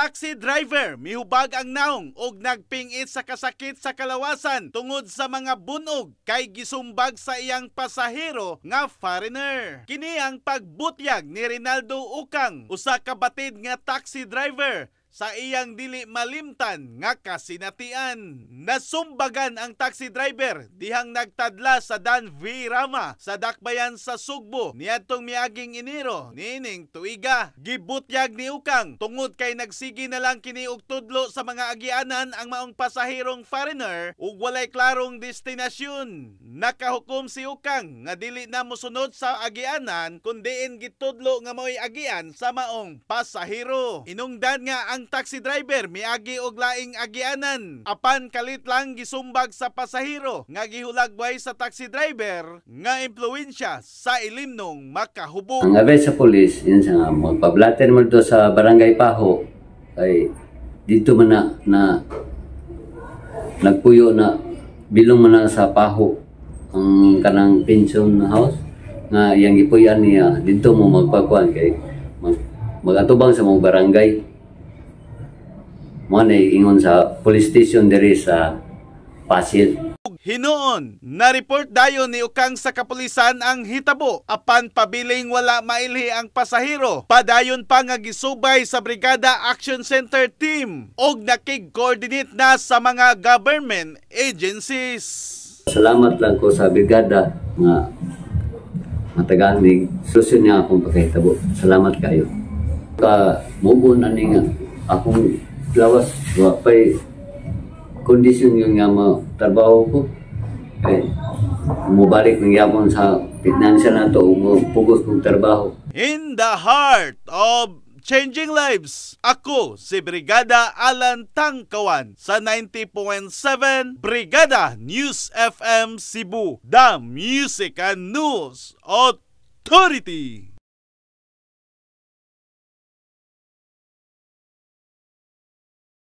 Taxi driver mihubag ang naong og nagpingit sa kasakit sa kalawasan tungod sa mga bunog kay gisumbag sa iyang pasahero nga foreigner. Kini ang pagbutyag ni Rinaldo Ukang, usa ka batid nga taxi driver, sa iyang dili malimtan nga kasinatian. Nasumbagan ang taxi driver dihang nagtadla sa Dan V. Rama sa Dakbayan sa Sugbo niadtong miaging Enero niining tuiga. Gibutyag ni Ukang, tungod kay nagsigi na lang kini og tudlo sa mga agianan ang maong pasahirong foreigner ug walay klarong destinasyon. Nakahukom si Ukang nga dili na mosunod sa agianan kun diin gitudlo nga mao'y agian sa maong pasahero. Inungdan nga ang taxi driver miagi og laing agianan, apan kalit lang gisumbag sa pasahero nga gihulagway sa taxi driver nga impluwensya sa ilimnong makahubog. Ang advice sa police, yun sa nga, magpa-blotter mo dito sa Barangay Paho, ay dito man na nagpuyo na bilong man na sa Paho ang kanang pension house nga iyang gipuy-an niya. Dito mo magpakuan kay magatubang sa mga barangay mo na ingon sa police station diri sa Pasil. Hinuon, na-report dayon ni Ukang sa kapulisan ang hitabo, apan pabiling wala mailhi ang pasahero. Padayon pa nga gisubay sa Brigada Action Center team og nakig-coordinate na sa mga government agencies. Salamat lang ko sa brigada nga matagaan ni solusyon niya akong pagkahitabo. Salamat kayo. Ka move on ani nga akong lawas, wa pay kondisyon yung nga mo trabaho ko. Eh, mubalik ng yapon sa financial na to, mo pugos kong trabaho. In the heart of changing lives, ako si Brigada Alan Tangkawan sa 90.7 Brigada News FM Cebu, the Music and News Authority.